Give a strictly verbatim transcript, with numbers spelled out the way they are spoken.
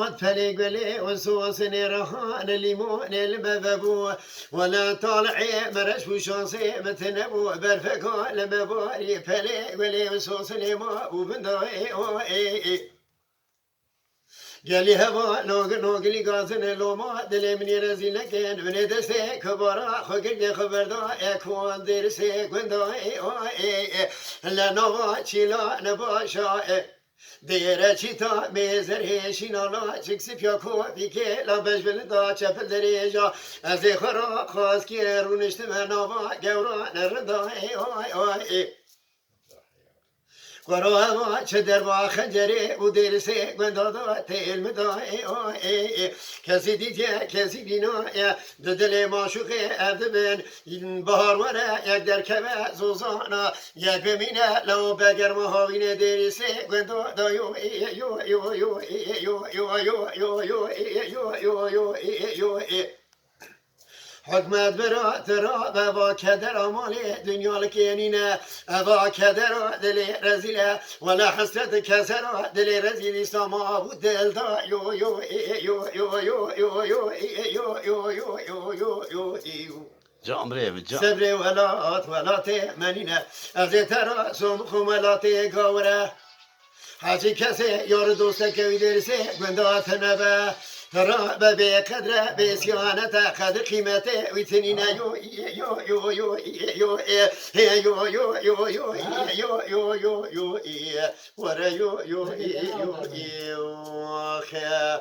hat pelê gulê û sosinê rehan lîmonê li me vebû. Wele talihê me reş bû şansê me tune bû, berfeka li me barî pelê gulê û sosinê ma û bindayê o ê ê. Gelî heva nagir nagilî gazin loma dilê min ê rezîl nekin, min ê destê kubara xwe girgê xwe berda, e kuwan dêrisê gunda ê o ê ê. Le nava çîla nebaşa e. Dêre çîta mêzer hêşîna la çik sipya kovî kê la bej bin da çepil derêja. Ez ê xwe ra xwaz kir rûniştime nava gewra nerinda ê o ê. Xwero eva çi derba xencerê û dêrisê gunda da têl mi da, ê, o, ê, ê. Kesî dîtiye, kesî dîna ye. Di dilê maşûqê ev dibin. Bihar were yek derkeve zozana. Yek bimîne lew be germa havînê dêrisê gunda da yo, ê, yo, yo, yo, ê, yo, yo, yo, yo, yo, ê, yo, yo, yo, ê, yo, ê. Hikmet bira tira beva kedera malê dinya li kênîne. Eva kedera dilê rezîle. Wele hesret kesera dilê rezîl îslam abû dil da yo yo ê yo yo yo yo yo ê yo yo yo yo yo yo ê yo. Can birê min, can. Sebrê welat welatê menîne. Ez ê te ra som xum welatê gawire. Hecî kesê yar û dosteke wî dêrisê gunda tine be. Ra be bê qedre, bê siyanete, qedir qîmetê wî tinîne yo, yo, yo, yo, yo, ê, yo, yo, yo, yo, yo, yo, yo, yo, yo, yo, ê, were yo, yo, ê, yo, ê, yo, xe.